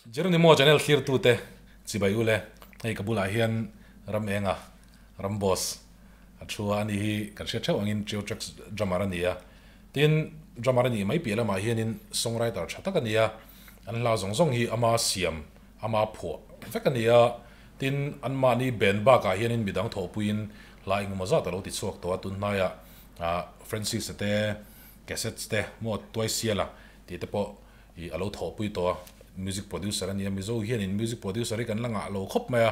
Jeronimo channel thlirtute chibai ule hei ka bulah hian ram enga ram boss a thu a ani hi kan hriat theuh angin trio tracks drummer a ni a tin drummer a nih mai piah lamah hianin songwriter tha tak a ni a an hla zawng zawng hi ama siam ama phuah vek a ni a tin anmahni band bakah hianin midang thawhpuiin hla engemaw zat a lo ti chhuak tawh a tunhnaiah ah Francis-a te cassettes te maw tuaisiala tih te pawh ih a lo thawhpui tawh a, music producer a ni a, Mizo hianin music producer hi kan la ngah lo khawp mai a,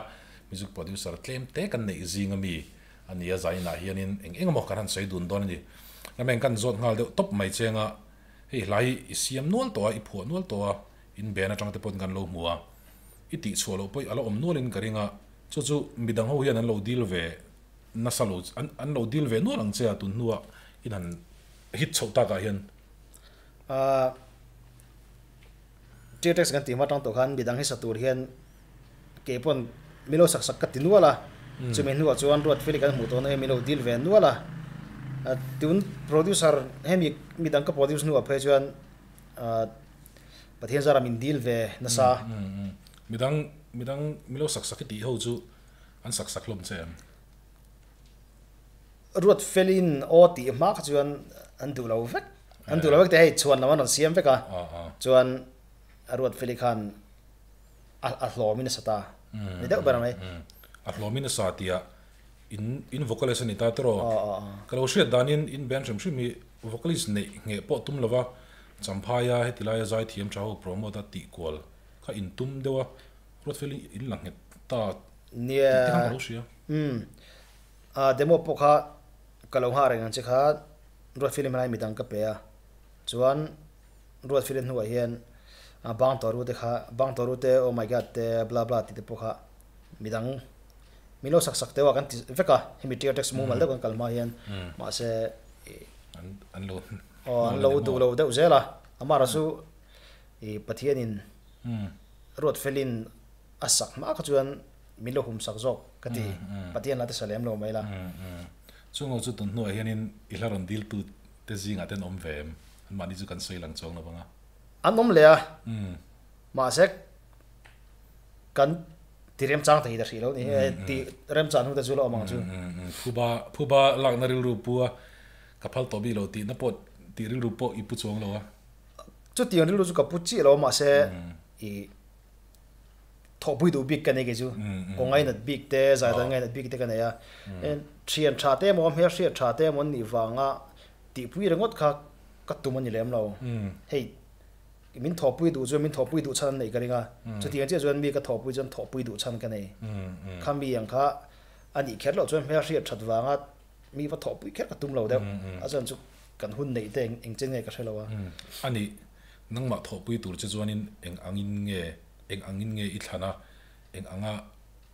music producer tlem te kan neih zing a mi a ni a, zainah hianin eng eng emaw kan han sawi dun dawn a ni. Rameng kan zawt nghal deuh tawp mai cheng a, hei hla hi i siam nual tawh a, i phuah nual tawh a, in ben atang te pawhin kan lo hmu a, i tihchhuah loh pawh a la awm nualin ka ring a, chu chu midang ho hian an lo deal ve nasa lo, an lo deal ve nual ang che a tun hnuah in han hit chhoh takah hian. Ahh Tear kan tih hma tang tawh khan midang hi sa tur hian kei pawn min lo sak sak ka ti nual a, chumi hnuah chuan Ruatfeli kan hmuh tawhna hi min lo deal ve nual a, tun producer hemi midang ka produce hnuah phei chuan ahh Pathian zara min deal ve nasa. Midang midang min lo sak sak i tih ho chu an sak sak hlawm che em? Ruatfelin aw tih hma kha chuan an duh lo vek. An duh lo vek te hei chhuan lam an rawn siam vek a. Chuan Ruatfeli khan a hlawmin a sa ta. Ni deuh ber mai. A hlawmin a sa tia in in vocalist a ni ta tiraw? Ka lo hriat danin in band hrim hrim hi vocalist neih ngheh pawh tum lova Champhaia heti laia zaithiam tha ho promote a tih kual kha in tum deuh a. Ruatfeli in la nghet ta tih te khan ka lo hria. A demo pawh kha ka lo nghah reng ang che kha Ruatfeli hmanai midang ka pe a, chuan Ruatfeli hnuah hian bang tawh ru te kha bang tawh ru te oh my god te bla bla tih te pawh kha midang min lo sak sak teuh a kan ti vek a, hemi tear text mumal deuh kan kal hma hian mahse an lo aw an lo duh lo deuh zel a, amah chu i Pathianin Ruatfelin a sak hma kha chuan min lo hum sak zawk ka ti, Pathian la te sa lem lo mai la. Chung ho chu tun hnuah hianin i hla rawn dil tu te zingah te an awm ve em? Anmahni chu kan sawi lang chuang lo vang a. An awm leh a, mahse kan ti remchang thei ta hrih lo ni hi, ti remchang hnu te chu la awm ang chu. Phuba phuba lakna rilru pu a, ka phal tawh bik lo tihna pawh tih rilru pawh i pu chuang lo a. Chutiang rilru chu ka pu chiah lo a, mahse i. Thawhpui duh bik ka nei kei chu, kaw ngainat bik te, zaidan ngainat bik te ka nei a. Thian tha te emaw, hmelhriat tha te emaw an nih vanga tihpui ringawt kha ka tum a ni lem lo. Hei, min thawhpui duh chuan min thawhpui duh chhan an neih ka ring a, chutiang chiah chuan mi ka thawhpui chuan thawhpui duh chhan ka nei. Kha mi ang kha a nih kher loh chuan hmelhriat that vanga mi va thawhpui kher ka tum lo deuh. A chuan chu kan hun neih te eng chen nge ka hre lo a. A nih, Nangmah thawhpui tur che chuanin eng angin nge, eng angin nge i thlan a, eng anga,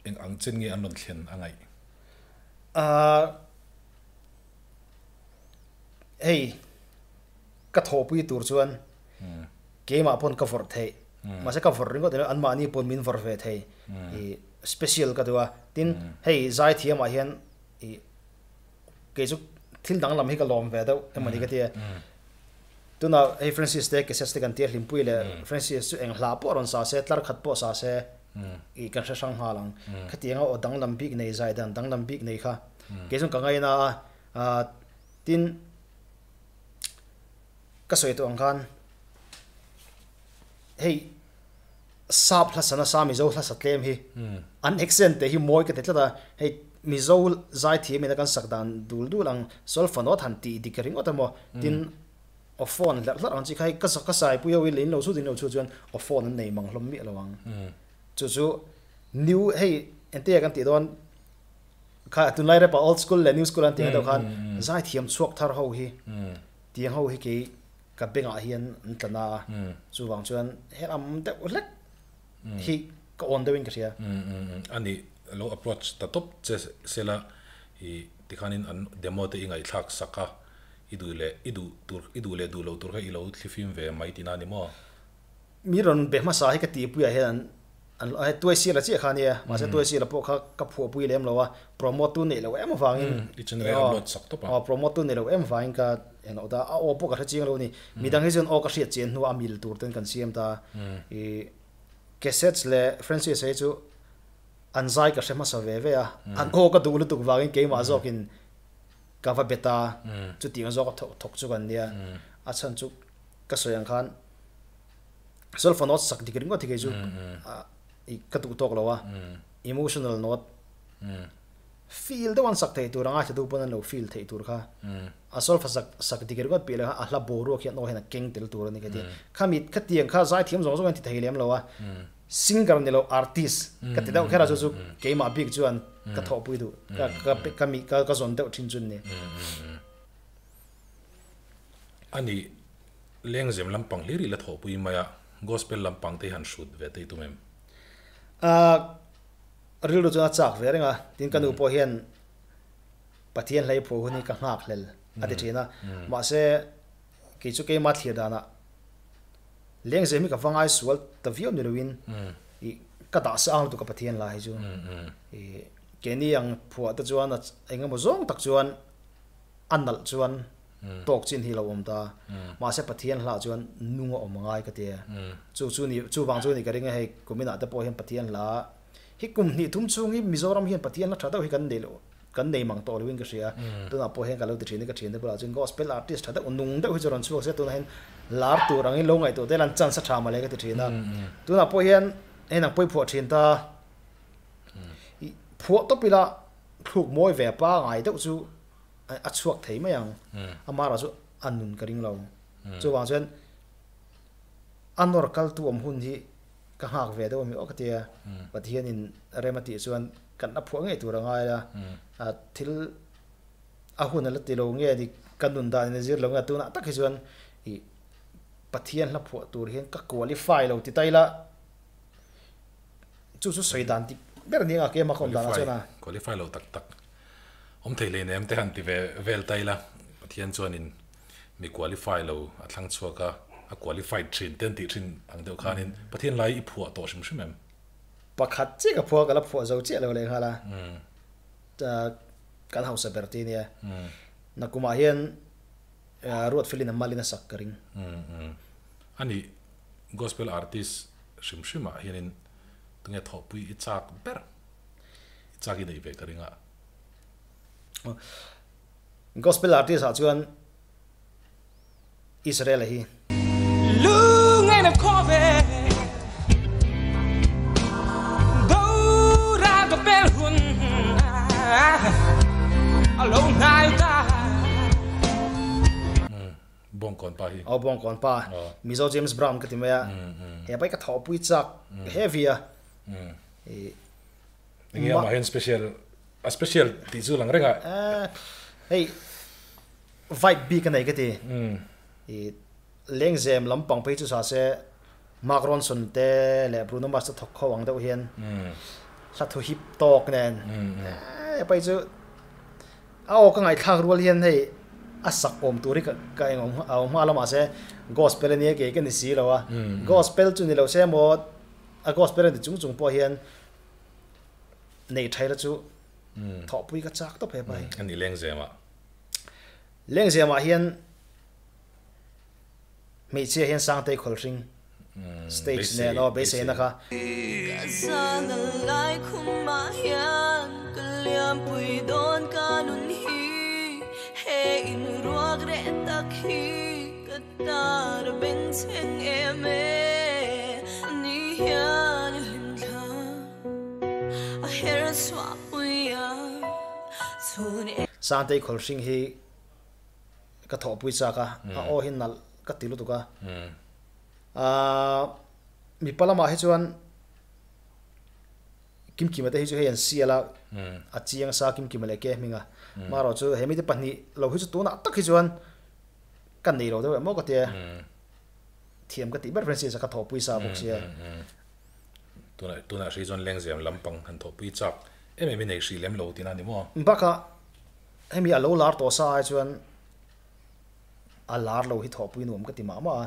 eng ang chen nge an rawn thlen a ngaih? Ahh, hei, ka thawhpui tur chuan keimah pawn ka vawrh theih, mahse ka vawrh ringawt emaw anmahni pawn min vawrh ve thei, ih special ka duh a, tin hei zaithiamah hian ih kei chu thil danglam hi ka lawm ve deuh emawni ka ti a. Tunah hei Francis te cassette te kan tia hlimpui leh Francis chu eng hla pawh rawn sa se, tlar khat pawh sa se ih kan hre hrang nghal ang. Khatianga aw danglam bik nei zai dan danglam bik nei kha kei chuan ka ngaina a, ah tin ka sawi tawh ang khan hei sap hla sa nasa Mizo hla sa tlem hi an accent te hi mawi ka ti tlat a, hei Mizo zaithiam ina kan sak dan dul dul ang solfa nawt han tih dik ringawt emaw tin aw phone hlerh hlerh ang chi kha hei ka ka saipui ho hi lei in lo chhut in lo chhut chuan aw phone an nei mang hlawm miah lo ang chu chu new hei engtia kan tih dawn kha tunlai rep ah old school leh new school an tih ang deuh khan zaithiam chhuak thar ho hi tiang ho hi kei Ka bengah hian an tla na a, chuvang chuan helam deuh hlek hi ka awn deuhin ka hria. A nih, lo approach ta tawp che sela i tikhanin an demo te i ngaihthlak sak a, i duh leh i duh tur i duh leh duh loh tur kha i lo thlifim ve mai tihna a ni maw? Mi rawn be hmasa hi ka tihpuiah hian an an hei tuaisiala chiah kha a nia, mahse tuaisiala pawh kha ka phuahpui lem lo a, promote tu neih loh em avangin I channel hi upload sak tawp a. Aw promote tu neih loh em avangin ka eng loh ta, a aw pawh ka hre chiang lo a ni. Midang hi chuan aw ka hriat chian hnuah a mil tur ten kan siam ta i. Cassettes leh Francis hi chu an zai ka hre hmasa ve ve a, an aw ka duh lutuk vangin keimah zawkin ka va bet a, chutiang zawka thawk chu kan nia. A chhan chu ka sawi ang khan solfa note sak dik ringawt hi kei chu ka duh tawk lo a, emotional note feel deuh an sak thei tur a ngaithla tu pawn an lo feel theih tur kha a solfa sak sak dik ringawt piah leh kha a hla boruak hian aw hian a keng tel tur a ni ka ti. Khami khatiang kha zaithiam zawng zawng hian ti thei lem lo a, singer ni lo artist ka ti deuh kher a chu chu keimah bik chuan ka thawhpui duh ka ka ka mi ka ka zawn deuh thin chu ni. Ani lengzem lampang hlir i la thawhpui mai a, gospel lampang te hi han hrut ve tei tum em? Ahh rilru chuan a chak ve reng a, tin ka nu pawh hian Pathian hlei phuah hun hi ka nghak hlel a ti thin a, mahse kei chu keima thlir danah lengzem hi ka va ngai sual ta viau ni loin ih ka dah sang lutuk a Pathian la hi chu ih keini ang phuah te chuan eng emaw zawng tak chuan a nalh chuan tawk chin hi lo awm ta mahse Pathian hlah chuan nung a awm ngai ka ti a chu chu ni chuvang chu ni ka ring a hei kuminah te pawh hian Pathian hla hi kum hnih thum chhung hi Mizoram hian Pathian hla tha deuh hi kan nei loh kan nei mang tawh loin ka hria tunah pawh hian ka lo ti thin a ka thiante bulah chuan gospel artist tha deuh nung deuh hi chu rawn chhuak se tunah hian lar tur angin lo ngaihtuah te lan chance a tha mawle ka ti thin a tunah pawh hian hei nang pawh i phuah thin ta i phuah tawp ila thluk mawi ve pangai deuh chu a chhuak thei mai ang amah erawh chu a nun ka ring lo chuvang chuan a nawr kal tu awm hun hi ka nghak ve deuh a mi aw ka tia Pathianin rem a tih chuan kan a phuah ngei tur a ngai a a thil a hun a la ti lo nge ni ka nun dan in a zir lo nge tunah tak hi chuan ih Pathian hla phuah tur hian ka qualify lo ti ta ila chu chu sawi dan dik ber nia ka ema ka awm danah chuan a. Qualify lo tak tak awm thei hlei nem te han ti ve vel ta ila Pathian chuanin mi qualify lo a thlang chhuak a, a qualified thin te an tih thin ang deuh khanin Pathian lai i phuah tawh hrim hrim em? Pakhat chiah ka phuah ka la phuah zo chiah lo leh nghal a, kan hausa ber ti nia. Nakumah hian Ruatfelin a malin a sak ka ring. Ani gospel artist hrim hrimah hianin tunge thawhpui i chak ber? I chak i neih ve ka ring a. Gospel artist ah chuan Israel a hi. Bawngkawn pa hi. Aw Bawngkawn pa. Mizo James Brown ka ti mai a. He pai ka thawhpui chak heavy a. Enge amah hian special a special tih chu lang reng a. Hei vibe bik a nei ka ti. I lengzem lampang phei chu sa se Mark Ronson te leh Bruno Mars te thawk kho ang deuh hian hla thu hip tawk nen e pai chu a aw ka ngaihthlak rual hian hei a sak awm tur hi ka eng awm a awm nghal a mahse gospel ania kei ka ni si lo a gospel chu ni lo se maw a gospel a ni chung chung pawh hian Nei thaila chu thawhpui ka chak tawp he pai. A ni Lengzemah. Lengzemah hian hmeichhia hian Sangtei Khawlhring stage nen aw beiseina kha. Ka zan a lai khumah hian ka liampui dawn ka nun hi he in ruak reh tak hi ka tar a bengchheng em e ni hian i hlim thla. Sangtei Khawlhring hi ka thawhpui chak a, a aw hi nalh ka ti lutuk a. Aaa mipa lamah hi chuan Kimkima te hi chu hei an sial a, a chiang sa Kimkima leh Ke hming a. Marawh chu he mite pahnih lo hi chu tunah tak hi chuan ka nei lo deuh em aw ka tia. Thiam ka tih ber Francis a ka thawhpui sa bawk sia. Tunah tunah hri chuan lengzem lampang han thawhpui chak em em i nei hrih lem lo tihna a ni maw? Bakah hemi a lo lar tawh sa ai chuan a lar lo hi thawhpui nuam ka ti mah mah a.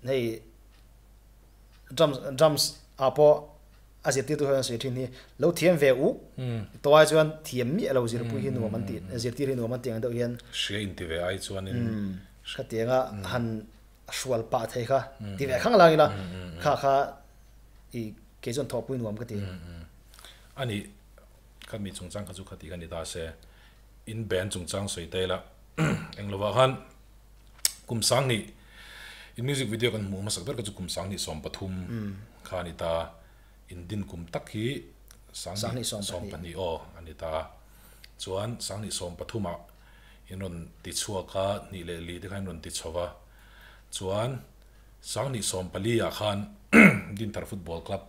Hei drums drums ah pawh a zirtirtu hian an sawi thin hi lo thiam ve u tawh ai chuan thiam miah lo zirpui hi nuam an tih zirtir hi nuam an tih ang deuh hian. Hria inti ve ai chuanin. Khatianga han hrual pah thei kha ti ve khang lang ila kha kha. I kei chuan thawhpui nuam ka ti. Ani kha mi chungchang kha chu khati ka ni ta se, in band chungchang sawi ta ila eng lovah khan kum sang hnih in music video kan hmuh hmasak ber kha chu kum sang hnih 13 kha a ni ta, in din kum tak hi sang hnih 12 aw a ni ta, chuan sang hnih 13 ah in rawn ti chhuak a, hnih leh li te khan in rawn ti chho va, chuan Sanghnih 14 ah khan Dinthar Football Club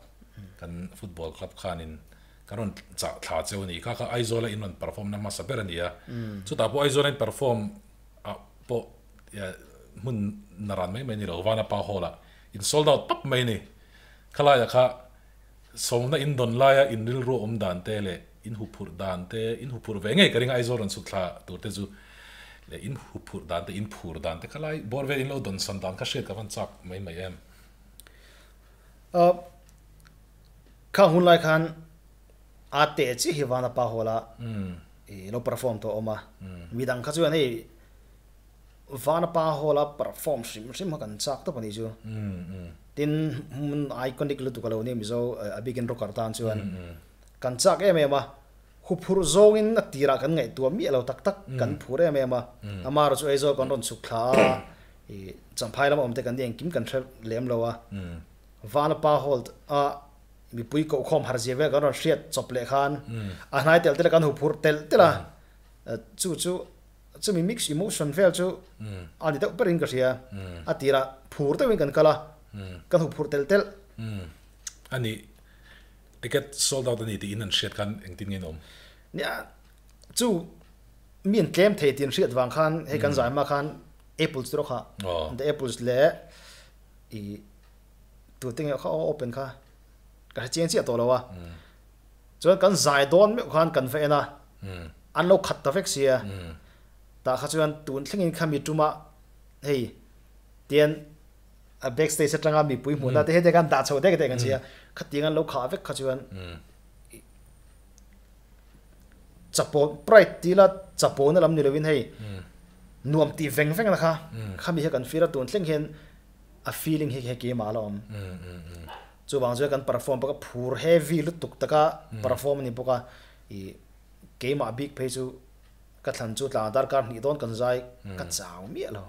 kan football club khanin kan rawn chah thla cheu a ni. Kha kha Aizawl a in rawn perform na hmasa ber a ni a. Chutah pawh Aizawl a in perform ah pawh hmun naran mai mai a ni lo, Vanapa Hall ah in sold out pap mai a ni. Khalaiah kha sawmna in dawn laia in rilru awm dan te leh in huphurh dan te, in huphurh ve ngei ka ring a Aizawl rawn chhuk thla tur te chu leh in huphurh dan te, in phur dan te khalai bawr vel in lo dawn san dan kha hriat ka van chak mai mai em. Kha hun lai khan a teh chiah hi Vana pa hall a i lo perform tawh awm a, midang kha chuan hei Vana pa hall a perform hrim hrim kha kan chak tawp a nih chu. Tin hmun iconic lutuk a lo nia Mizo a bikin rocker tan chuan kan chak em em a, huphurh zawngin a tirah kan ngaihtuah miah lo tak tak kan phur em em a, amaherawhchu chu Aizawl kan rawn chhuk thla a, i Champhai lama awmte kan ni engkim kan hre lem lo a, Vana pa hall a mipui kohkhawm harzia vel kan rawn hriat chawp leh khan a hnai telh telh a kan huphurh telh telh a, chu chu Chumi mix emotion vel chu a ni deuh berin ka hria. A tirah phur deuhin kan kal a, kan hu phur telh telh. A nih, ticket sold out a ni tiin an hriat khan engtin nge in awm? Nia, chu mi an tlem thei tih an hriat vang khan hei kan zai hma khan Apples chu rawh kha. The Apples leh i tute nge kha open kha ka hre chiang chiah tawh lo a. Chuan kan zai dawn meuh khan kan va en a. An lo khat ta vek sia. Tah kha chuan tun thlengin khami tumah hei tian a backstage atanga mipui hmuhna te heti khan dah chho dek dek an sia. Khatiang an lo khah vek kha chuan chapo pride tih la chapona lam ni lovin hei nuam tih veng veng na kha khami hi kan feel a tun thleng hian a feeling hi hei keimah a la awm. Chuvang chuan kan perform bawk a phur heavy lutuk taka perform a ni bawk a ih Keimah bik phei chu ka thlan chu tlang darkar hnih dawn kan zai ka chau miah lo.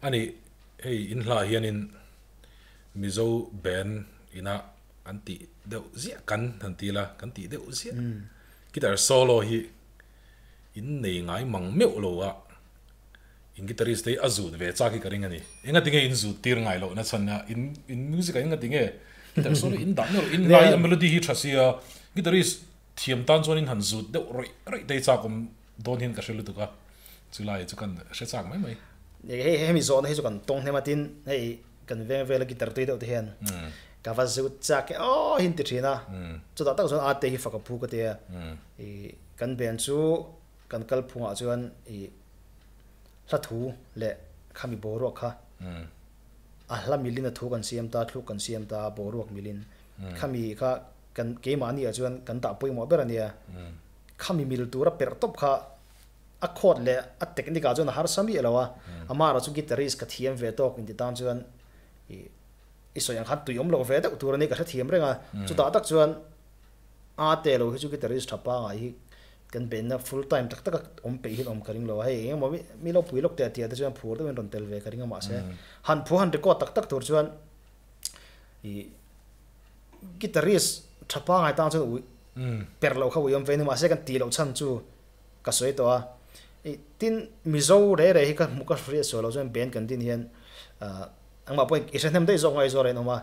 Ani hei in hla hianin Mizo band ina an tih deuh ziah kan han ti la kan tih deuh ziah guitar solo hi in nei ngai mang meuh lo a in guitarist te hi a zut ve chak hi ka ring a ni engati nge in zut tir ngai loh na chhan a in in music ah engati nge guitar solo in dah meuh loh in lai a melody hi tha sia guitarist Thiam tan chuan in han zut deuh rawih rawih te hi chak awm dawn hian ka hre lutuk a, chulai chu kan hre chak mai mai. Hei hemi zawhna hi chu kan tawng hnem a tin hei kan veng vela guitar tui deuh te hian ka va zut chak e aw hi an ti thin a, chutah tak chuan ate hi fak a phu ka ti a, i kan ben chu kan kal phungah chuan i hla thu leh khami boruak kha a hla milin a thu kan siam ta, thluk kan siam ta boruak milin khami kha Kan keimahni ah chuan kan dah pawimawh ber a nia. Khami mil tura perh tawp kha a chord leh a technique ah chuan a harsa miah lo a. Amah erawh chu guitarist ka thiam ve tawk inti tan chuan i i sawi ang khan tui awm loh ve deuh tur a nia ka hrethiam reng a. Chutah tak chuan a te lo hi chu guitarist tha pangai hi kan benna full time tak tak a awm peih hian awm ka ring lo a. Hei eng emaw mi lo pui lawk teh a tia te chuan phur deuhin rawn tel ve ka ring a mahse han phu han record tak tak tur chuan i Guitarist tha pangai tang chuan ui per loh kha ui awm ve ni mahse kan tih loh chhan chu ka sawi tawh a i tin Mizo re re hi ka hmuh ka hriat sual loh chuan band kan din hian ah engmah pawhin i hre hnem daih zawk ngai zawr a inawm a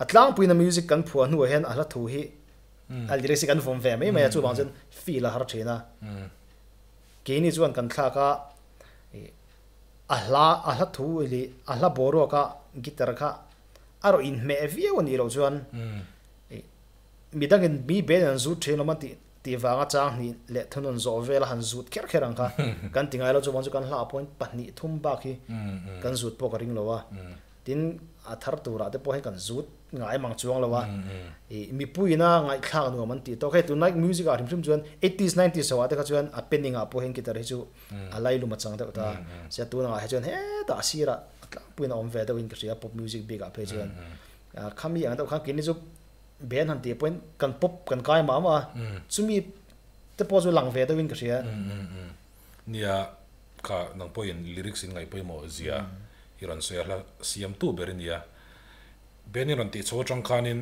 a tlangpuiin a music kan phuah hnuah hian a hla thu hi a lyrics hi kan vawm ve mai mai a chuvang chuan feel a har thin a keini chuan kan thlak a i a hla a hla thu leh a hla boruak a guitar kha a rawn inhmeh viau a nih loh chuan i. Midangin mi ben an zut thin lawm a tih tih vanga chang hnih leh thunun zawh vela han zut kher kher ang kha kan ti ngai lo chuan chu kan hla point pahnih thum bak hi kan zut pawh ka ring lo a. Tin, a thar turah te pawh hian kan zut ngai mang chuang lo a. Ih mipuiina ngaihthlak nuam an tih tawk. Hei tunlai music ah hrim hrim chuan eighties nineties ho ah te kha chuan a penning ah pawh hian guitar hi chu a lailum a chang deuh ta. Sia tunah hi chuan hetah a sirah a tlangpuiin a awm ve deuhin ka hria pop music bik ah phei chuan. Khami ang deuh khan keini chu band han tih pawhin kan pop kan kai mah mah a, chumi te pawh chu lang ve deuhin ka hria. Nia, kha nang pawhin lyrics in ngaih pawimawh zia i rawn sawi a, hla siamtu ber i nia. Band i rawn tih chho atang khanin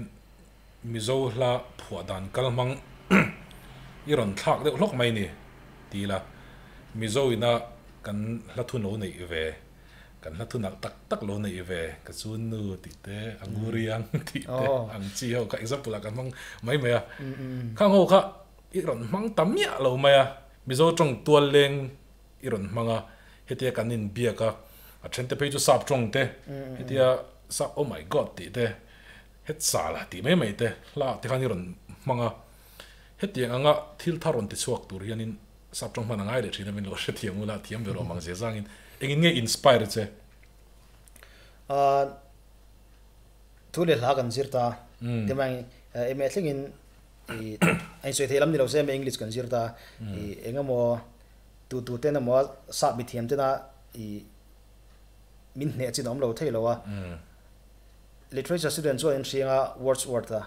Mizo hla phuah dan kal hmang i rawn thlak deuh hlawk mai ni ti ila, Mizo ina kan hla thu no neih ve. Kan hla thunah tak tak lo neih ve, ka chu nu tih te, a nguri ang tih te ang chi ho kha example ah kan hmang mai mai a. Khang ho kha i rawn hmang ta miah lo mai a, Mizo tawng tual leng i rawn hmang a, hetia kan inbiak a, a then te phei chu sap tawng te, hetia sap oh my god tih te, het sa la tih mai mai te hla te khan i rawn hmang a. Hetiang anga thil thar rawn ti chhuak tur hianin Sap tawng hman a ngai leh thin a min lo hrethiam ula thiam ber awm ang zia zangin engin nge inspire che? Ahh thu leh hla kan zir ta timai emae thlengin ih a insawi theih lam ni lo se emae English kan zir ta ih engemaw tu tu ten emaw sap mithiam tena ih min hneh chin a awm lo thei lo a literature student chuan in hriang a Wordsworth a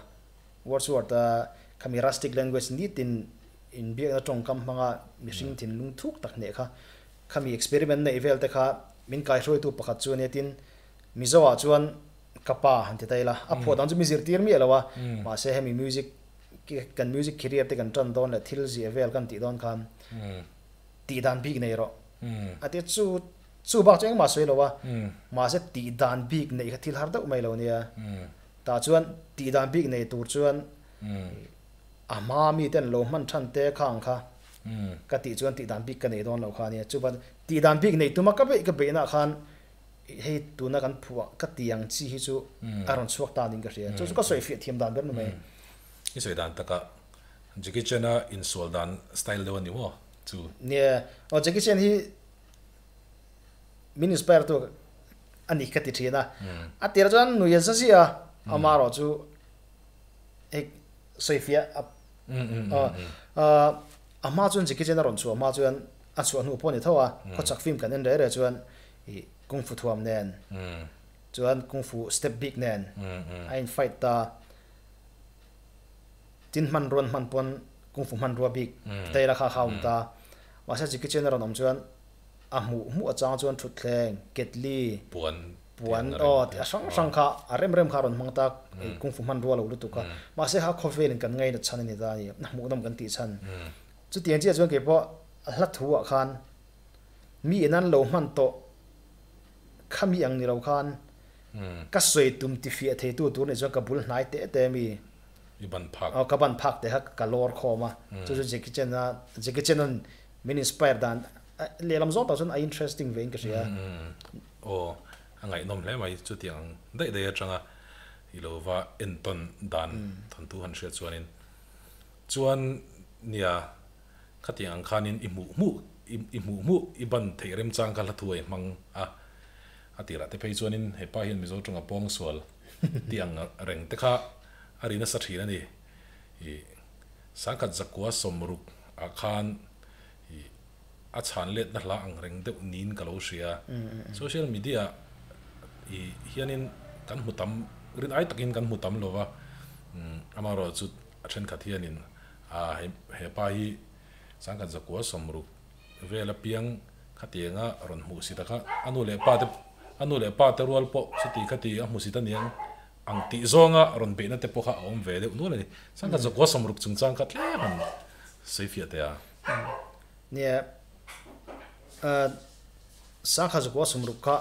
Wordsworth a khami rustic language nitin Inbiakna tawngkam hmanga mihring thinlung thuk tak hneh kha khami experiment neih vel te kha min kaihruaitu pakhat chu a nia tin Mizo ah chuan ka pa han ti ta ila a phuah dang chu mi zirtir miah lo a mahse hemi music kan music career te kan tan dawn leh thil ziah vel kan tih dawn khan tih dan bik nei rawh a ti chu chu bak chu engmah sawi lo a mahse tih dan bik neih kha thil har deuh mai lo nia tah chuan tih dan bik nei tur chuan A hma mi ten lo hman than te kha ang kha ka tih chuan tih dan bik ka nei dawn lo kha a nia. Chuvan tih dan bik nei tuma ka beih ka beihna ah khan hei tuna kan phuah ka ti ang chi hi chu a rawn chhuak ta niin ka hria. Chu chu ka sawi fiah thiam dan ber ni mai. I sawi dan takah Jackie Chan a insual dan style deuh a ni maw chu? Nia, aw Jackie Chan hi min inspire tu a ni ka ti thin a. A tirah chuan nui a za ziah a, amaherawh chu hei sawifiah a a hma chuan Jackie Chan a rawn chhuah hma chuan a chhuah hnu pawh a ni tho a, khawchhak film kan en reh reh chuan ih kung fu thuam nen chuan kung fu step bik nen a in fight ta tin hmanrua an hman pawn kung fu hmanrua bik taila kha kha a awm ta mahse Jackie Chan a rawn awm chuan a hmuh hmuh achang chuan thutthleng ketli puan Puan aw tih a hrang hrang kha a rem rem kha a rawn hmang ta kung fu hman rual lo lutuk a. Mahse kha khawvelin kan ngaina chhan a ni ta a ni, a hmuhnawm kan tih chhan. Chutiang chiah chuan keipawh a hla thu ah khan mi in an lo hman tawh kha mi ang ni lo khan ka sawi tum ti fiah thei tu tur nih chuan ka bul hnai teh teh mi I ban phak. Aw ka ban phak teh kha ka lawr khawm a. Chu chu Jackie Chan a Jackie Chan an min inspire dan lehlam zawng tak chuan a interesting ve in ka hria. Aw, a ngaihnawm hle mai. Chutiang ang daih daih atanga i lo va entawn dan thawnthu han hriat chuanin chuan nia khatiang ang khanin i hmuh hmuh i hmuh hmuh i ban theih remchang kha hla thu a i hmang a, a tirah te phei chuanin hepa hian Mizo tawnga pawngsual tih ang reng te kha a ri nasa thin a ni. I sangkhat zakua sawmruk ah khan i A chhan letna hla ang reng deuh niin ka lo hria. Social media i hianin kan hmu tam, rin ai takin kan hmu tam lova, amaherawh chu a thenkhat hianin a he pa hi sangkhat zakua sawmruk vel apiang khatianga rawn hmuh si ta kha a nu leh pa te a nu leh pa te rual pawh chuti khati a hmu si ta niang ang tih zawnga rawn beihna te pawh kha a awm ve deuh nual a ni. Sangkhat zakua sawmruk chungchang kha tlem han sawi fiah teh a. Nia, sangha zakua sawmruk kha.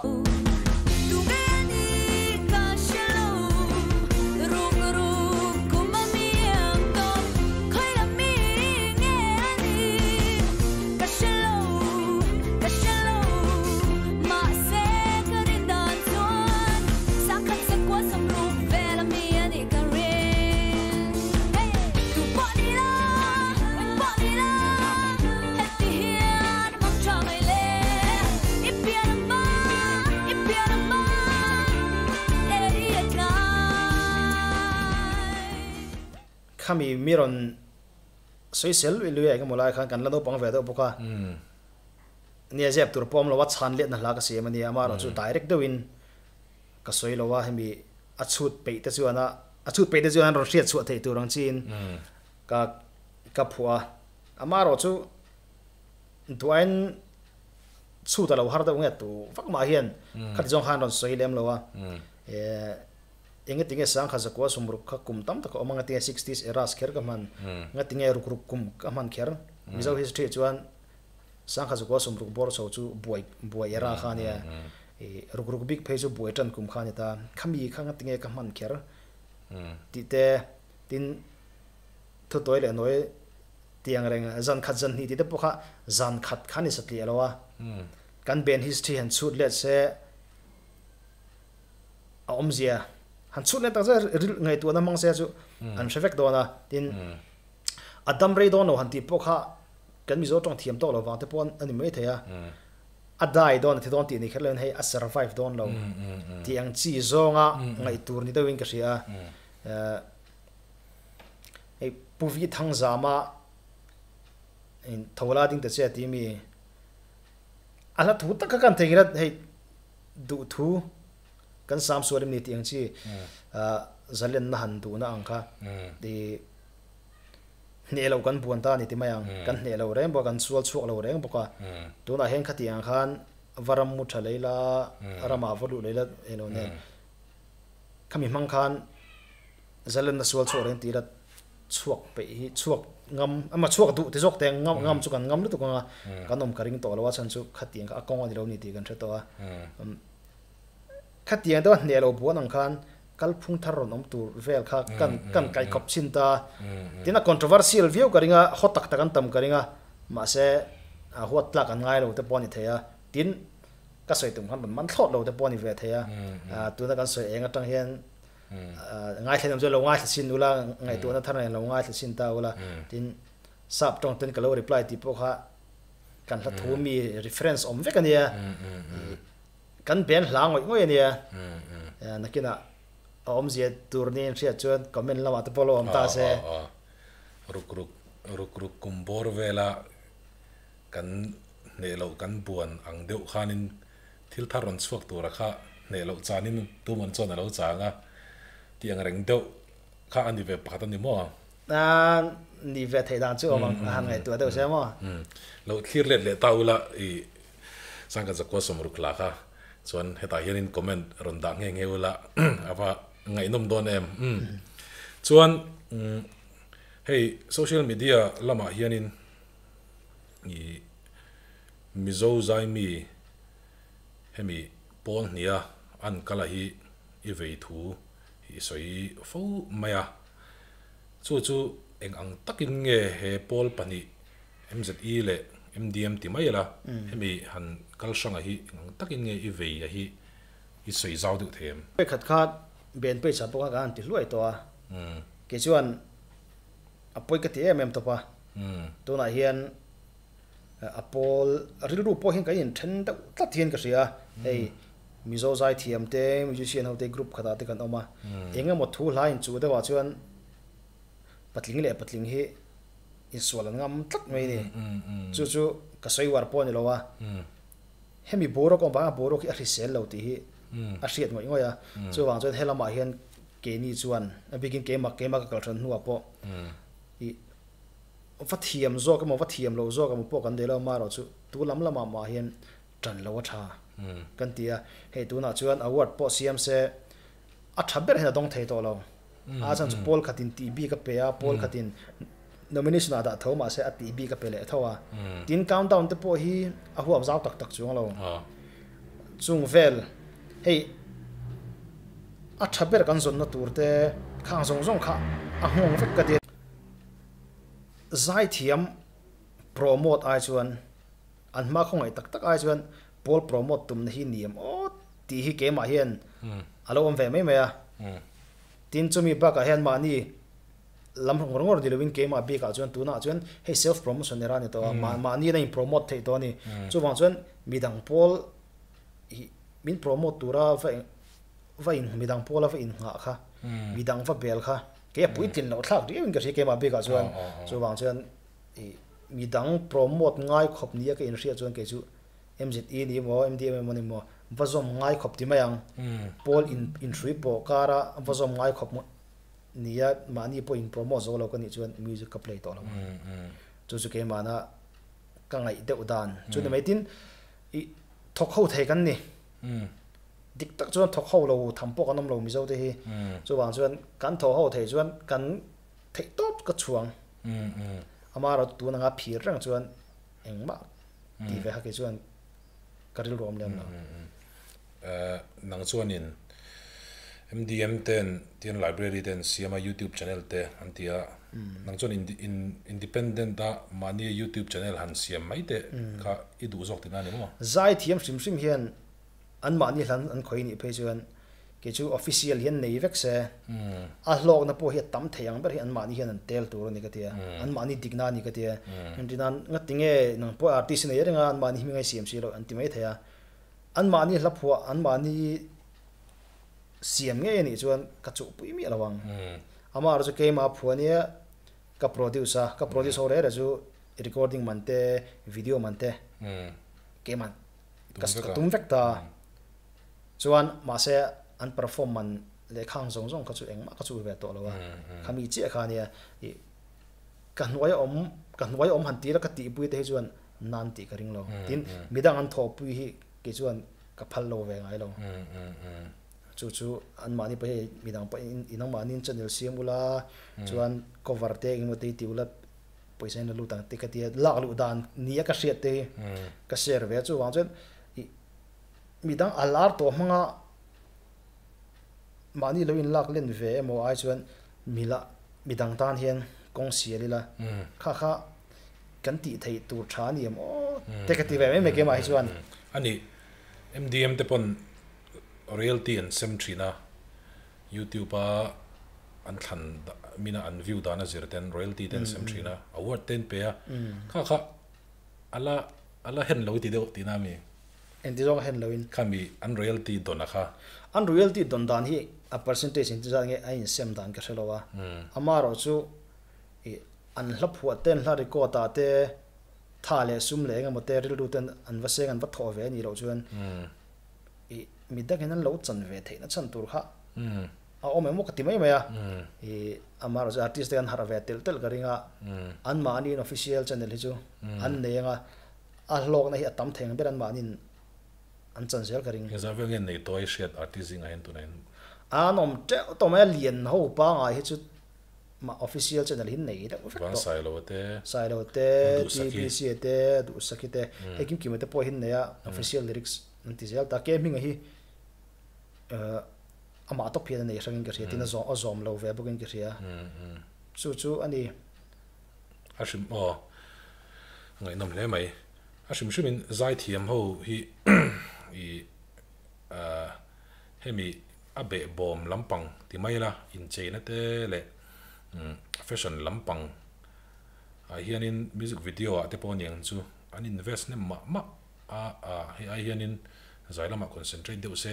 Khami mi rawn sawisel luih luih a engemaw lai khan kan la naupang ve deuh bawk a. Nia zep tur pawh awm lo a, chhan letna hla ka siam a nia, amaherawhchu direct deuhin ka sawi lo a, hemi a chhut peih te chuan a a chhut peih te chuan an rawn hriat chhuah theih tur ang chiin ka ka phuah a. Amaherawhchu duain chhut a lo har deuh nge tu vak mah hian khati zawng khan rawn sawi lem lo a. Enge tinge sangkhat zakua sumruk kha kum tam tak a awm a, ngatinge sixties eras kher ka hman, ngatinge ruk ruk kum ka hman kher, Mizo history chuan sangkhat zakua sumruk bawr chho chu buai buai era kha a nia, ih ruk ruk bik phei chu buai tan kum kha a ni ta, khami kha ngatinge ka hman kher tih te tin thutawi leh nawi tiang reng zan khat zan hnih tih te pawh kha zan khat kha a ni satliah lo a, kan band history han chhut let se. A awmzia han chhut leh tak zet ril ngaihtuahna hmang se chu an hre vek dawn a, tin a dam rei dawn lo han tih pawh kha kan Mizo tawng thiam tawk lo vang te pawh a ni mai thei a, a die dawn a thi dawn tih ni kher loin hei a survive dawn lo tih ang chi zawnga ngaih tur ni deuhin ka hria a, hei Pu Vi Thangzama tho la ding ta che tih mi a hla thu tak kha kan thei ngila hei. Duhthu kan sam sual em ni tih ang chi zalenna han duhna ang kha ti hneh loh kan buan ta a ni ti mai ang. Kan hneh lo reng bawk a, kan sual chhuak lo reng bawk a. Tunah hian khati ang khan va ram mu tha lei la, ramah va luh lei la eng lo nen khami hmang khan zalenna sual chhuak reng tih la chhuak peih hi chhuak ngam ama chhuak duh ti zawk te ngam ngam chu kan ngam lutuk anga kan awm ka ring tawh lo a chhan chu khatiang kha a kawng a ni lo ni tih kan hre tawh a khatiang deuh a hneh lo buan ang khan kalphung thar rawn awm tur vel kha kan kan kaihkawp chin ta tin a controversial viau ka ring a haw tak tak an tam ka ring a mahse a huat tlak an ngai lo te pawh a ni thei a tin ka sawi tum khan rawn man thlawt lo te pawh a ni ve thei a tuna kan sawi eng atang hian Ngaithla lam chu lo ngaithla chin ula, ngaihtuahna thar nen lo ngaithla chin ta ula, tin sap tawng ten ka lo reply tih pawh kha kan hla thu mi reference awm vek a nia, kan band hla ngawih ngawih a nia, nakinah a awmzia tur niin hriat chuan comment lamah te pawh lo awm ta se. Ruk ruk ruk ruk kum bawr vela kan hneh loh kan buan ang deuh khanin Thil thar rawn chhuak tura kha hneh loh chanin tuman chuan a lo chang a, tih ang reng deuh kha a ni ve pakhat a ni maw? A ni ve theih dan chu awm ang, a han ngaihtuah deuh se maw? Lo thlir let leh ta ula i Sangkhat Zakua Sawmruk hla kha chuan hetah hianin comment rawn dah nghe nghe ula a va ngaihnawm dawn em? Chuan hei social media lamah hianin i Mizo zaimi hemi pawl hnia an kal a hi i vei thu i sawi fo mai a. Chu chu eng ang takin nge he pawl pahnih MZE leh MDM ti mai ila hemi han kal hranga hi eng ang takin nge i vei a hi i sawi zau deuh thei em? Khat kha Ben page ah pawh khan kan han ti hluai tawh a, kei chuan a pawi ka ti em em tawp a, tunah hian A pawl rilru pawh hian kan inthen deuh tlat hian ka hria a, hei Mizo zaithiam te, musician ho te group khatah te kan awm a, eng emaw thu hla inchuh deuhah chuan patling leh patling hi insual an ngam tlat mai a ni. Chu chu ka sawi uar pawh a ni lo a, hemi boruak awm vanga boruak hi a hrisel lo tih hi a hriat ngawih ngawih a, chuvang chuan helamah hian keini chuan a bikin keimah keimah ka kalhran hnuah pawh ih Va thiam zawk emaw va thiam lo zawk emaw pawh kan nei lo amaherawh chu tu lam lamah mah hian tan lo a tha kan ti a, hei tunah chuan award pawh siam se a tha ber hian a dawng thei tawh lo. A chhan chu pawl khatin tih bik a pe a, pawl khatin nomination ah dah tho mahse a tih bik a pe leh tho a. Tin countdown te pawh hi a huap zau tak tak chuang lo. Chung vel hei a tha ber kan zawnna tur te khang zawng zawng kha a nghawng vek ka ti a. Zaithiam promote ai chuan an hma khawngaih tak tak ai chuan pawl promote tumna hi niam aw tih hi keimah hian a lo awm ve mai mai a. Tin chumi bakah hian mahni lam ngawr ngawr ni loin keimah bikah chuan tunah chuan hei self promotion era a ni tawh a, mahni in a in promote theih tawh a ni. Chuvang chuan midang pawl hi min promote tura va in midang pawla va innghah kha midang va bel kha. Kei a puitlin loh thlak riau in ka hria keimah bikah chuan chuvang chuan i midang promote ngai khawp nia ka inhriat chuan kei chu MZE ni emaw MDM emaw ni maw va zawm ngai khawp ti mai ang. Pawl in inhrui pawh kara va zawm ngai khawp nia mahni pawh in promote zo lo ka nih chuan music ka play tawh lo ang. Chu chu keimahna ka ngaih deuh dan chu ni mai tin i thawk ho thei kan ni. Dik tak chuan thawk ho lo tham pawh kan awm lo Mizo te hi. Chuvang chuan kan thawh ho thei chuan kan theih tawp ka chhuang. Amaherawh tun anga phir reng chuan engmah tih ve haki chuan ka rilru awm lem lo. Nang chuanin MDM ten tian library ten siam a youtube channel te an ti a, nang chuan independent a mahni youtube channel han siam mai te kha i duh zawk tihna a ni maw? Zai thiam hrim hrim hian an mahni hlan an khawih nih phei chuan kei chu official hian nei vek se, a hlawkna pawh hi a tam thei ang ber hi an mahni hian an tel tur a ni ka ti a, an mahni dikna a ni ka ti a, engtin ngati nge nang pawh artist i nei reng a an mahni hming a i siam si loh an ti mai thei a, an mahni hla phuah an mahni siam ngei a nih chuan ka chuhpui miah lo ang. Amaherawhchu keimah phuah nia ka produce a, ka produce ho reh reh chu recording man te video man te keimah ka tum vek ta chuan mahse an perform man leh khang zawng zawng kha chu engmah ka chu ve tawh lo a khami chiah kha ania ih ka hnuai a awm ka hnuai a awm han tira ka tihpui te hi chuan nan tih ka ring lo tin midang an thawhpui hi kei chuan ka phal lo ve ngai lo chu chu an mahni pawh hei midang pawh in nangmahni in channel siam ula chuan cover te engemaw te hi ti ula Pawisa in a lut ang te ka tia lak luh dan ni a ka hriat te hi ka share ve a chuvang chuan ih midang a lar tawh hmanga mahni lo in lak len ve emaw ai chuan mila midang tan hian kawng sial ila kha kha kan tih theih tur tha a ni em aw te ka ti ve mai mai keimah hi chuan. Ani MDM te pawn royalty an sem thin a. YouTube a an thlan mina an view dan a zir ten royalty te an sem thin a, award te an pe a, kha kha a la a la hen lo i ti deuh tihna ami? Engti zawng a hen lo in? Kha mi an royalty dawn a kha. An royalty dawn dan hi a percentage engti zat nge a insem dan ka hre lo a, amaherawh chu ih an hla phuah te an hla record ah te tha leh sum leh engemaw te rilru ten an va seng an va thawh ve a nih loh chuan ih mi dangin an lo chan ve theihna chhan tur kha a awm emaw ka ti mai mai a, ih amaherawhchu artist te an harh ve telh telh ka ring a, anmahniin official channel hi chu an nei ang a, a hlawkna hi a tam thei ang ber anmahniin an chan zel ka ring. Engzah vel nge nei tawh i hriat artist zingah hian tunah hian? An awm teuh tawh mai a, lian ho pangai hi chu mah official channel hi nei deuh vek tawh. Vang Sailo te, Sailo te, TBC te, Duhsaki te, hei kim kim te pawh hi an nei a official lyrics. An ti zel ta, ke hminga hi amah tawp hian a nei hrangin ka hria, tin a zawm a zawm lo ve bawkin ka hria. Chu chu a ni. A hrim aw, a ngaihnawm hle mai. A hrim hrimin zaithiam ho hi i hemi a behbawm lampang ti mai ila, incheina te leh fashion lampang ah hianin music video ah te pawh aniang chu an invest hnem mah mah. A a hei ai hianin zai lamah concentrate deuh se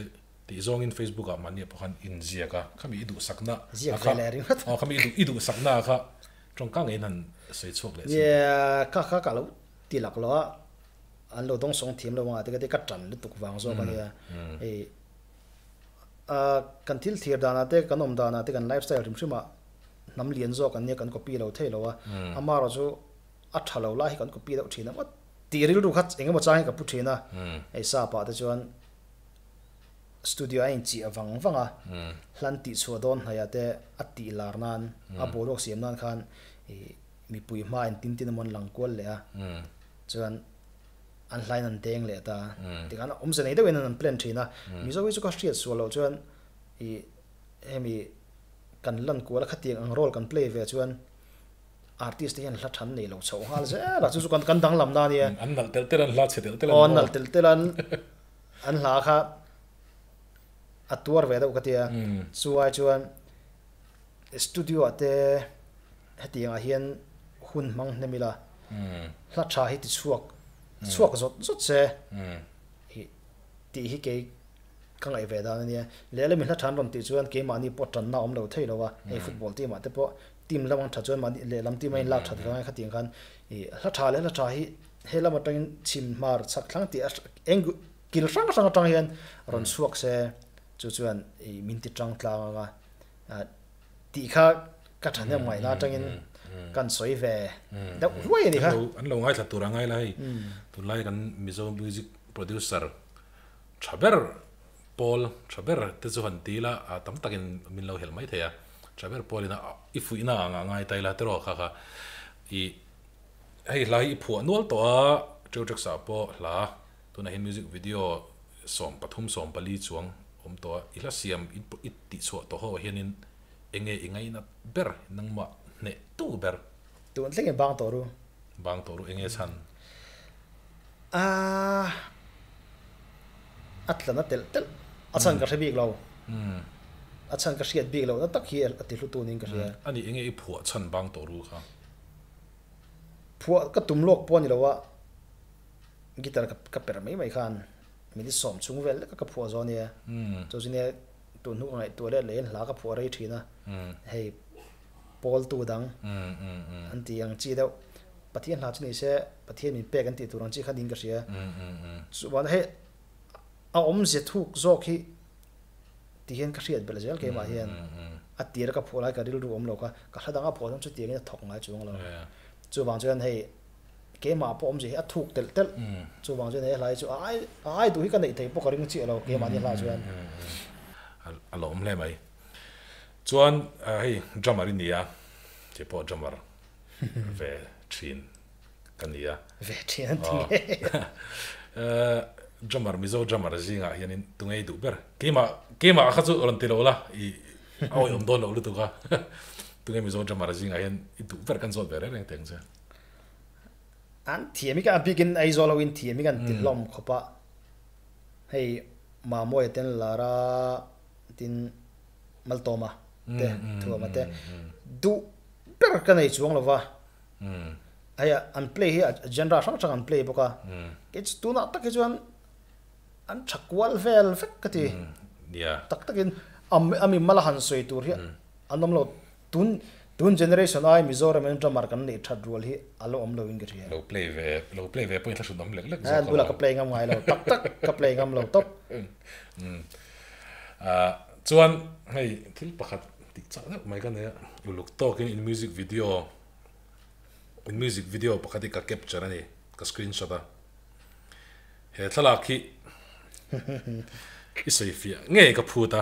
tih zawngin Facebook ah mahni ah pawh khan inziak a, khami i duhsakna Ziak ve leh ringawt. Aw khami i duh i duhsakna kha tawngka ngeiin han sawi chhuak leh chin. Nia kha kha ka lo ti lak lo a, an lo dawngsawng thiam lo anga ti ka ti ka tan lutuk vang zawk a nia. Hei a kan thil thlir danah te kan awm danah te kan lifestyle hrim hrim ah hnam lian zawk an nia kan copy lo thei lo a, amaherawh chu a tha lo lai hi kan copy deuh thin a ngawt. Tih rilru kha eng emaw chang hi ka pu thin a, hei sap ah te chuan studio a inchih vang vang a, hlan tih chhuah dawn hnaih ah te a tih lar nan, a boruak siam nan khan ih mipui hma in tin tin emaw an lang kual leh a, chuan an hlain an deng leh ta, tikhan awmze nei deuhin an plan thin a, Mizo hi chu ka hriat sual loh chuan ih hemi kan lan kual a khatiang ang role kan play ve chuan Artist te hian hla than nei lo chhoh nghal zel a, chu chu kan kan danglam na ania. An nalh telh telh an hla chhe telh telh an. Aw an nalh telh telh an an hla kha a tuar ve deuh ka tia. Chu ai chuan studio ah te hetiang ah hian hun hmang hnem ila hla tha hi ti chhuak chhuak zawt zawt se tih hi kei. Ka ngaih ve dan a nia. Lehlam in hla than rawn tih chuan keimahni pawh tanna a awm lo thei lo a, hei football team ah te pawh team lam ang tha chuan mahni lehlam team a inlak that vang a khatiang khan ih hla tha leh hla tha hi he lam atangin chhim hmar chhak thlang tih a eng kil hrang hrang atang hian rawn chhuak se chu chuan ih min ti tang tlang ang a tih kha ka thahnem ngaihna atangin kan sawi ve deuh hluai a ni kha. An lo ngaithla tur a ngai la hei tunlai kan Mizo music producer Tha ber pawl, tha ber te chu han ti ila a tam takin min lo helh mai thei a, tha ber pawlin a i fuihna ang a ngai ta ila tiraw kha kha i hei hla hi i phuah nual tawh a, Treutrax ah pawh hla tunah hian music video 13 14 chuang awm tawh a, i hla siam i tihchhuah tawh ho ah hianin enge i ngainat ber nangmah hneh tu ber. Tun thlengin bang tawh ru. Bang tawh ru enge chhan? Aaa a tla na telh telh a chhan ka hre bik lo a chhan ka hriat bik loh na tak hi a ti hlu tun in ka hria. A nih enge i phuah chhan bang tawh ru kha? Phuah ka tum lawk pawh a ni lo a, guitar ka perh mai mai khan minute sawm chhung vel lek a ka phuah zawh a nia. Chu chu nia tun hnu ka ngaihtuah leh leh in hla ka phuah rei thin a, hei pawltu dang an tih ang chi deuh Pathian hla chu ni se Pathian min pek an tih tur ang chi kha niin ka hria. Chuan hei a awmzia thuk zawk hi ti hian ka hriat belh zel keimah hian a tir a ka phuah lai ka rilru awm lo kha ka hla dang a phuah chuan chutiangin a thawk ngai chuang lo. Chuvang chuan hei keimah pawh awmzia hi a thuk telh telh. Chuvang chuan hei a hla hi chu a ai a ai duh hi ka neih thei pawh ka ring chiah lo keimahni hla chuan. A lawm hle mai. Chuan hei drummer i nia, kei pawh drummer ve thin ka ni a. Ve thin an ti nge. Drummer, Mizo drummer zingah hianin tunge i duh ber? Keimah, keimah kha chu rawn ti lo la, i a awihawm dawn loh lutuk a. Tunge Mizo drummer zingah hian i duh ber kan zawt ve reng reng teh ang che. An thiam hi ka, a bikin Aizawl ho in thiam hi kan ti hlawm khawp a. Hei Mamawia ten Lara tin Maltawma te, Thuama te duh ber ka nei chuang lo va, hei an play hi a genre hrang hrang an play bawk a, kei chu tunah tak hi chuan an tha kual vel vek ka ti, tak takin a mi mala han sawi tur hi an awm lo, tun tun generation ai Mizoram in drummer kan neih that rual hi a lo awm lo in ka hria. Lo play ve lo play ve pawhin thlahrun awm lek lek zawk a. Bulah ka play ngam ngai lo, tak tak ka play ngam lo tawp. Chuan hei thil pakhat tih chak deuh mai ka nei a, uluk tawkin in music video in music video pakhat hi ka capture a ni, ka screenshot a, he thlalak hi i sawi fiah ngei ka phut a,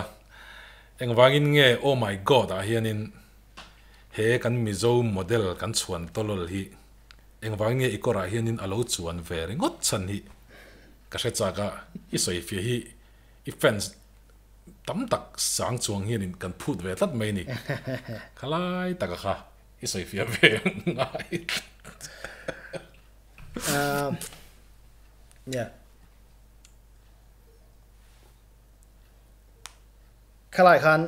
engvangin nge oh my god ah hianin he kan Mizo model kan chhuan tawlawl hi engvangin nge i kawrah hianin a lo chuan ve ringawt chhan hi ka hre chak a, i sawi fiah hi i fans tam tak sang chuang hianin kan phut ve tlat mai a ni. Khalai taka kha i sawi fiah ve ngai. Nia. Khalai khan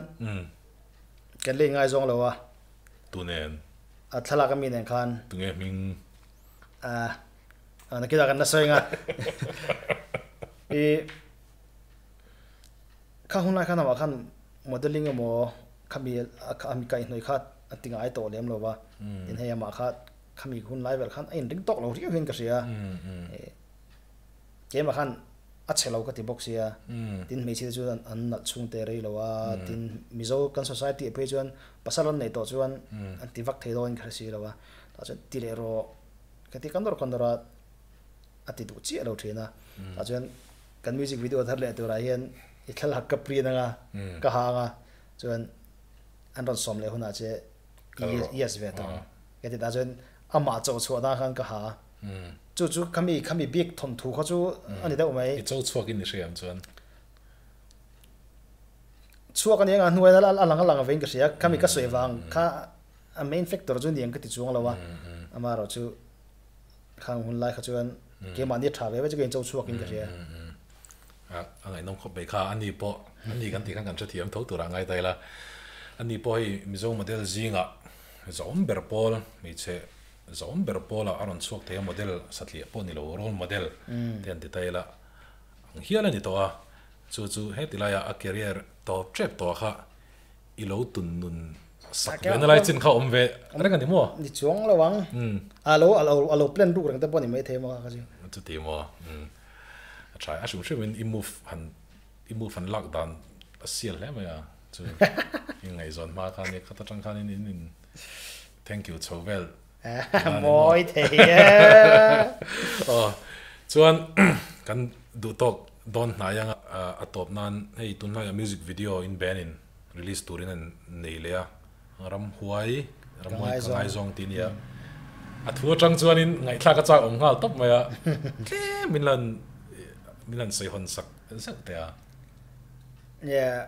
kan lei ngai zawng lo a. Tu nen? A thlalak ami nen khan. Tunge hming? A nakita kan la sawi anga. I kha hun lai khan amah khan modelling emaw khami ami kaihhnawih kha a ti ngai tawh lem lo va, tin hei amah kha khami hun lai vel khan a inring tawk lo riau hian ka hria. Keimah khan a chhe lo ka ti bawk sia, tin hmeichhia te chu an nalh chhung te rei lo a, tin Mizo kan society ah phei chuan pasal an neih tawh chuan an ti vak thei dawn in ka hre si lo a, tah chuan ti leh rawh ka ti kan dawr kan dawr a. a ti duh chiah lo thin a, tah chuan kan music video thar leh turah hian i thlalak ka print anga ka ha anga chuan an rawn sawm leh hunah che yes ve tawh ang ka ti tah chuan amah cho chhuah dan khan ka ha a, chu chu khami khami bik thawnthu kha chu a ni deuh mai. I cho chhuak in i hria ang chuan. Chhuak a ni anga hnuaiin a lang a lang vein ka hria, khami ka sawi vang kha a main factor chu ni ang ka ti chuang lo a, amaherawh chu Khang hun lai kha chuan keimahni a tha ve ve chu ka incho chhuak in ka hria. A ngaihnawm khawp mai kha, ani pawh ani kan tih khan kan hrethiam tho turah ngai ta ila. Ani pawh hei Mizo model zingah zawm ber pawl hmeichhe zawm ber pawlah a rawn chhuak thei a, model satliah pawh ni lo role model te an ti ta ila ang hial a ni tawh a. Chu chu heti laia a career tawp tep tawh kha i lo tun nun sak ve na lai chin kha awm ve reng a ni maw? Ni chuang lo ang. A lo a lo plan ruk reng te pawh a ni maithei maw kha chu. Chuti maw? A tha a hrim hrim in i move han i move han lak dan a sial hle mai a chu i ngaihzawn hma khan i khat atang khan in in in thank you chho vel Mawi thei e. Aw chuan kan duh tawk dawn hnai anga a tawp nan hei tunlaiah music video in band in release turin an nei leh a ramhuai ramhuai ka ngaizawng tih nia a thu atang chuanin ngaihthlak a chak awm nghal tawp mai a tlem min lan min lan sawi hawn sak zeuh teh a. Yeah.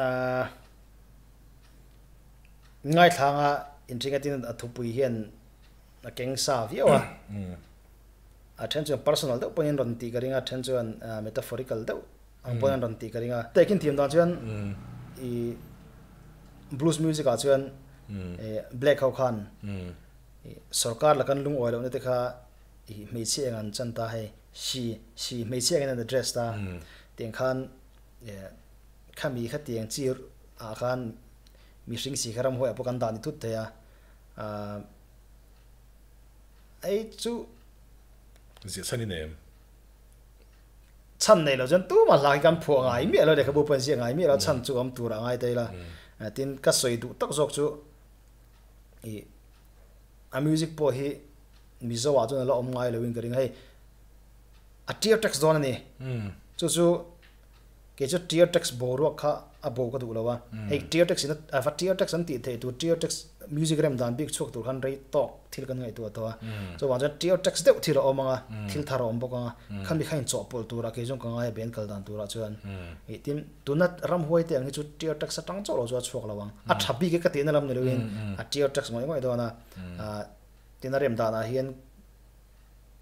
Uh. Ngaithlanga intringatin a thupui hian a keng sa viau a. A then chuan personal deuh pawhin rawn tih ka ring a, a then chuan metaphorical deuh ang pawhin an rawn tih ka ring a. Taking thiam dan chuan i blues music ah chuan black ho khan sorkar lakan lungawi lohna te kha i hmeichhia eng an chan ta hei, she, she hmeichhia engin an address ta tiang khan Khami khatiang chi ah khan mihring si kha ramhuai ah pawh kan dah ni thut thei a, aah ei chu. Ziah chhan i nei em? Chhan nei lo chuan tumah hla hi kan phuah ngai miah lo lehkhabu pawh an ziah ngai miah lo, chhan chu awm tur ah ngai ta ila. Tin, ka sawi duh tak zawk chu ih a music pawh hi Mizo ah chuan a la awm ngai lo in ka ring a, hei a tier tax dawn a ni. Chu chu. Kei chu tier tax boruak kha a bo ka duh lo a, hei tier tax in a va tier tax an tih theih tur tier tax music rem dan bik chhuak tur khan rei tawk thil kan ngaihtuah tawh a, chuvang chuan tier tax deuh thil a awm ang a, thil thar a awm bawk ang a, khami kha inchawhpawlh turah kei chuan ka ngai a ben kal dan turah chuan ih tin tuna ramhuai te ang hi chu tier tax atang chauh lo chu a chhuak lo ang, a tha bik e ka tihna lam ni loin a tier tax ngawih ngawih dawn a, tin a rem danah hian.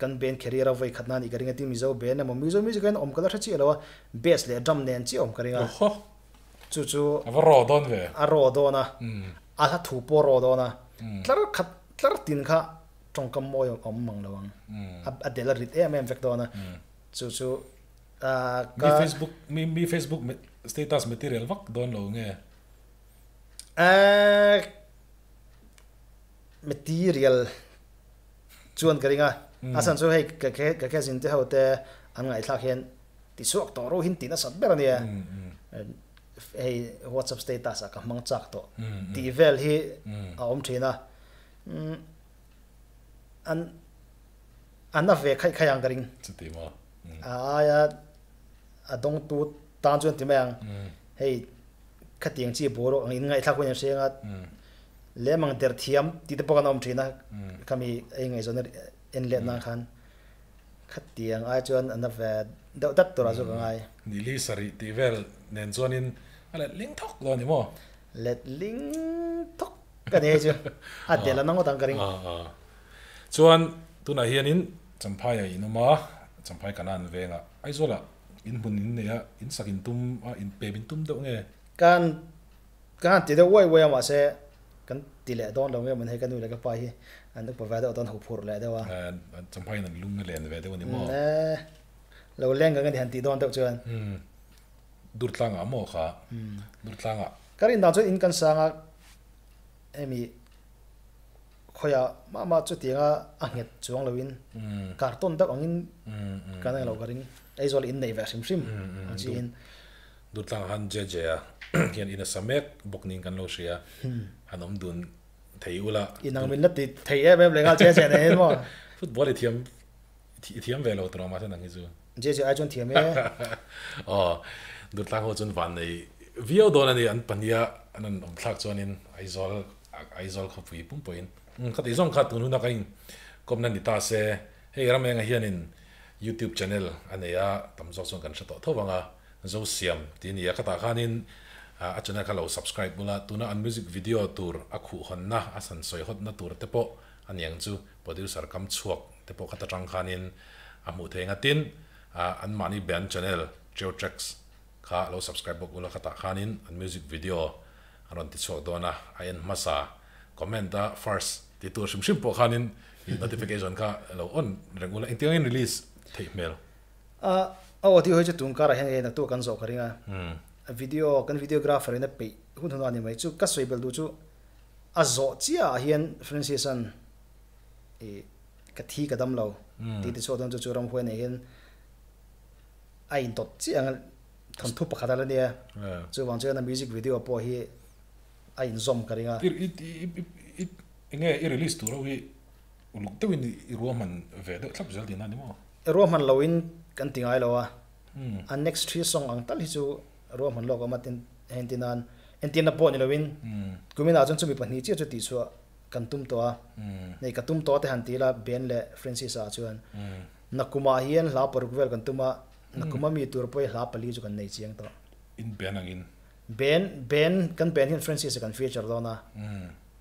Kan band career a vawi khat na nih ka ring a tin Mizo band emaw Mizo music ah hian awm ka la hre chiah lo a, bass leh drum nen chiah awm ka ring a. Oho. Chu chu. A va raw dawn ve. A raw dawn a, a hla thu pawh a raw dawn a, tlar khat tlar tin kha tawngkam mawi a awm mang lo ang, a del a rit em em vek dawn a, chu chu ka. Mi Facebook mi Facebook status material vak dawn lo nge? Material. Chuan ka ring a, a chhan chu hei ka ka cousin te ho te an ngaihthlak hian ti chhuak tawh ro hin tih nasat ber a nia. Hei WhatsApp status ah ka hmang chak tawh tih vel hi a awm thin a. An an a ve khaih khaih ang ka ring. Chuti maw? A aia a dawngtu tan chuan ti mai ang. Hei khatiang chi boruak ang in ngaihthlak hun an hre anga Lem ang der thiam tih te pawh kan awm thin a, khami ei ngaihzawn en let nan khan khatiang ai chuan an a ve deuh dat turah chu ka ngai. Nili sarih tih vel nen chuanin a let ling thawk lo a ni maw? Let ling thawk ka ni hei chu, a del a na ngawt ang ka ring. Chuan tunah hianin Champhai ah in awm a, Champhai Kanan vengah Aizawlah in hmun in nei a, in sak in tum a, in pem in tum deuh nge? Kan Ka han ti deuh uai uai a mahse kan ti leh dawn lo nge mawn hei ka nu leh ka pa hi an upa ve deuh dawn ho phurh leh deuh a. Champhai in an lung a len ve deuh a ni maw? E lo leng ka nge han tih dawn deuh chuan. Durtlangah maw kha? Durtlangah. Ka rin dan chuan in kan sang a hemi khawiah mah mah chutianga a nghet chuang loin karton deuh angin kan englo ka ring Aizawl in nei ve hrim hrim ang chiin. Durtlang han JJ a hian in a sa mek bawk niin kan lo hria. Han awm dun thei ula. Inang min la ti thei em em leh nghal JJ nen hian maw. Football i thiam i thiam ve lo tur mahse nang hi chu. JJ ai chuan thiam e. Aw Durtlang ho chuan van nei viau dawn a ni an pahniha an han awm thlak chuanin Aizawl Aizawl khawpui pum pawhin ka tih zawng kha tun huna ka inkawmna ni ta se hei ram engah hianin YouTube channel a nei a tam zawk chuan kan hre tawh tho vang a. Zosiam tih a ni a, khatah khanin a channel kha lo subscribe bula, tuna an music video tur a khuh hawnna, a san sawi hawtna tur te pawh a ni ang chu, producer kam chhuak te pawh khat atang khanin a hmuh thei ang a, tin anmahni band channel Trio Tracks kha lo subscribe bawk ula, khatah khanin an music video a rawn ti chhuak dawn a, a en hmasa comment a first ti tur hrim hrim pawh khanin notification kha lo on reng ula, engtiangin release theih hmel. A a audio hi chu tun karah hian ei naktuk kan zawh ka ring a. A video kan videographer in a peih hun hun a ni mai chu ka sawi belh duh chu a zawh chiah ah hian Francis an ih ka thi ka dam lo tih ti chhuak dawn chu chu ramhuai nei hian a intawt chiah ang a thawnthu pakhat a la nia chuvang chuan a music video pawh hi a inzawm ka ring a. I i enge i release tur ho hi uluk deuhin i ruahman ve deuh thlap zel tihna a ni maw? Ruahman loin kan ti ngai lo a, a next three song ang tal hi chu ruahman lawk a awm a tin entir nan entirna pawh ni loin kuminah chuan chumi pahnih chiah chu tihchhuah kan tum tawh a, nei ka tum tawh te han ti ila Ben leh Francis-a chuan Nakumah hian hla paruk vel kan tum a, nakuma mi tur pawh hi hla pali chu kan nei chiang tawh. In Ben angin. Ben, Ben, kan Ben hian Francis-a kan feature dawn a,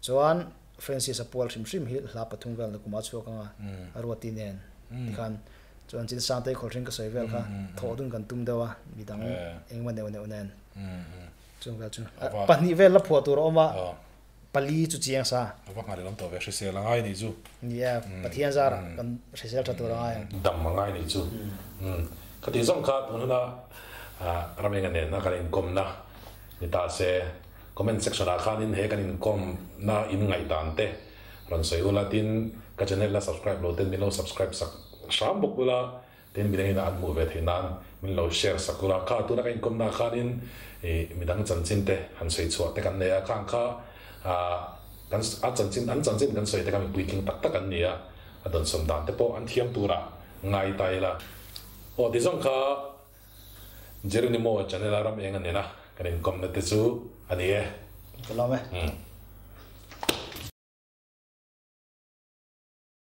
chuan Francis-a pual hrim hrim hi hla pathum vel nakuma chhuak anga a Ruati nen tikhan chuan chin Sangtei khawlhring ka sawi vel kha thawh dun kan tum deuh a, midang engemaw neuh neuh nen chung vel chu pahnih vel la phuah tur a awm a. Pali chu chiang sa. A va nghal lam tawh ve, hrisel a ngai nih chu. Ni e, Pathian zarah kan hrisel tha tur a ngai ang. Dam a ngai nih chu. Ka tih zawng kha tun huna Ramenga nena kan inkawmna ni ta se, comment section ah khanin he kan inkawmna in ngaihdan te rawn sawi ula, tin ka channel la subscribe lo ten min lo subscribe sak hram bawk ula, Tin, midang ina an hmuh ve theih nan min lo share sak ula, kha tuna ka inkawmna ah khanin ih midang chanchin te han sawi chhuah te kan nei a, khang kha ah kan a chanchin an chanchin kan sawi te kha mi puitling tak tak an ni a, a dawnsawm dan te pawh an thiam turah ngai ta ila. Aw ti zawng kha Jeronimo channel a ram eng a nena kan inkawmna te chu a ni e. Ka lawm e.